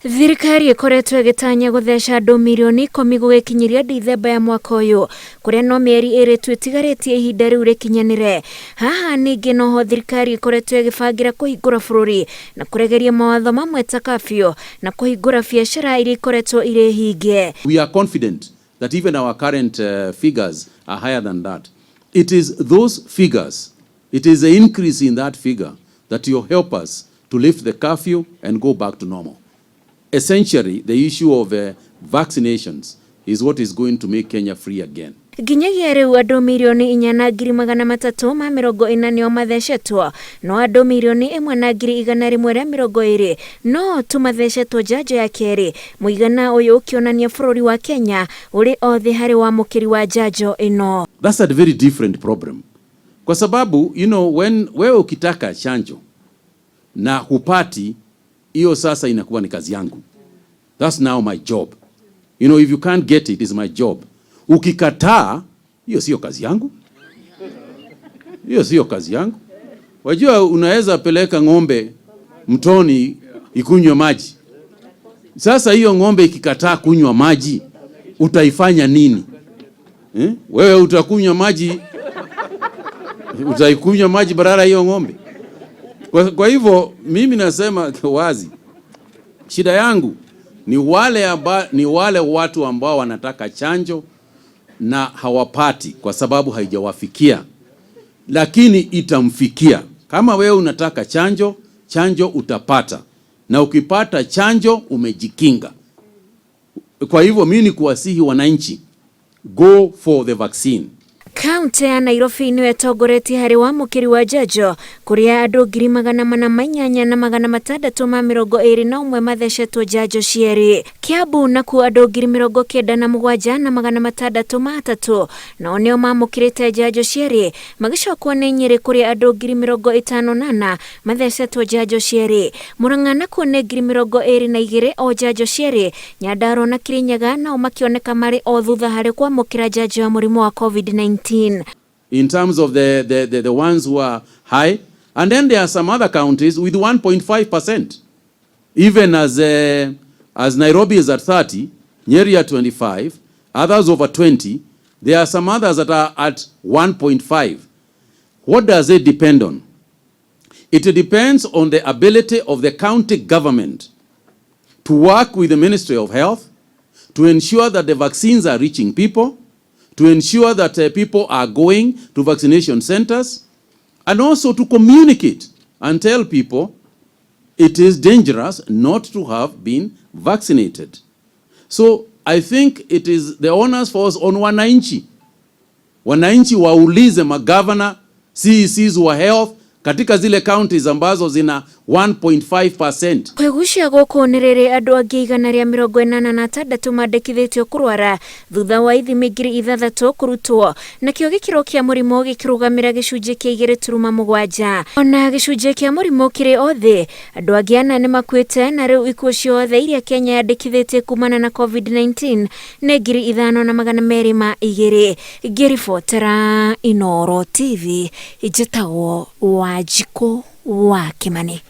Thirikari ĩkoretwo ĩgĩtanya gũtheca andũ mirioni 10 gũgĩkinyĩria Dithemba ya mwaka ũyũ, kũrĩa no mĩeri 2 tu ĩtigarĩtie ihinda rĩu rĩkinyanĩre. Haha ningĩ noho thirikari ĩkoretwo ĩgĩbangĩra kũhingũra bũrũri na kũregeria mawatho mamwe ta curfew na kũhingũra biacara iria ikoretwo irĩ hinge. We are confident that even our current figures are higher than that. It is those figures, it is the increase in that figure that will help us to lift the curfew and go back to normal. Essentially, the issue of vaccinations is what is going to make Kenya free again. Nginyagia rĩu andũ mirioni 4 na 340,000 nĩo mathecetwo, no andũ 1 na 120,000 no tu mathecetwo njanjo ya kerĩ, mũigana ũyũ ũkĩonania bũrũri wa Kenya ũrĩ o thĩ harĩ wamũkĩri wa njanjo ĩno. That's a very different problem. Kwa sababu, when wewe ukitaka chanjo na hupati, hiyo sasa inakuwa ni kazi yangu. That's now my job. If you can't get it, it's my job. Ukikataa, hiyo sio kazi yangu. Hiyo sio kazi yangu. Wajua unaweza peleka ng'ombe mtoni ikunywe maji. Sasa hiyo ng'ombe ikikataa kunywa maji, utaifanya nini? Wewe utakunywa maji, utaikunywa maji badala hiyo ng'ombe. Kwa hivyo mimi nasema wazi, shida yangu ni wale watu ambao wanataka chanjo na hawapati kwa sababu haijawafikia, lakini itamfikia. Kama wewe unataka chanjo, chanjo utapata, na ukipata chanjo umejikinga. Kwa hivyo mimi ni kuwasihi wananchi, go for the vaccine. Kaunti ya Nairobi nĩyo ĩtongoretie harĩ wamũkĩri wa njanjo, kũrĩa andũ 408,621 mathecetwo njanjo cierĩ. Kiambu nakuo andũ 97,603 nao nĩo mamũkĩrĩte njanjo cierĩ, magĩcokwo nĩ Nyĩrĩ kũrĩa andũ 54,000 mathecetwo njanjo cierĩ. Murang'a nakuo nĩ 22,000 o njanjo cierĩ. Nyandarua na Kirinyaga nao makĩoneka marĩ o thutha harĩ kwamũkĩra njanjo ya mũrimũ wa COVID-19. In terms of the ones who are high, and then there are some other counties with 1.5%. Even as Nairobi is at 30, Nyeri at 25, others over 20, there are some others that are at 1.5. What does it depend on? It depends on the ability of the county government to work with the Ministry of Health to ensure that the vaccines are reaching people, to ensure that people are going to vaccination centers, and also to communicate and tell people it is dangerous not to have been vaccinated. So I think it is the onus falls on wananchi. Wananchi waulize magavana, CECs wa health katika zile counties ambazo zina 1.5%. Kwĩgucia gũkũ nĩ rĩrĩ andũ angĩ 186 mandĩkithĩtio kũrwara thutha wa ithimi 6,000 kũrutwo, nakĩo gĩkĩro kĩa mũrimũ gĩkĩrũgamĩra gĩcunjĩ kĩa 2.7. Ona gĩcunjĩ kĩa mũrimũ kĩrĩ o thĩ, andũ angĩ 4 nĩ makuĩte, na rĩu ikuũ ciothe iria Kenya yandĩkithĩtie kumana na COVID-19 nĩ 5202. Ngĩribotera Inooro TV, njĩtagwo Wanjikũ wa Kimani.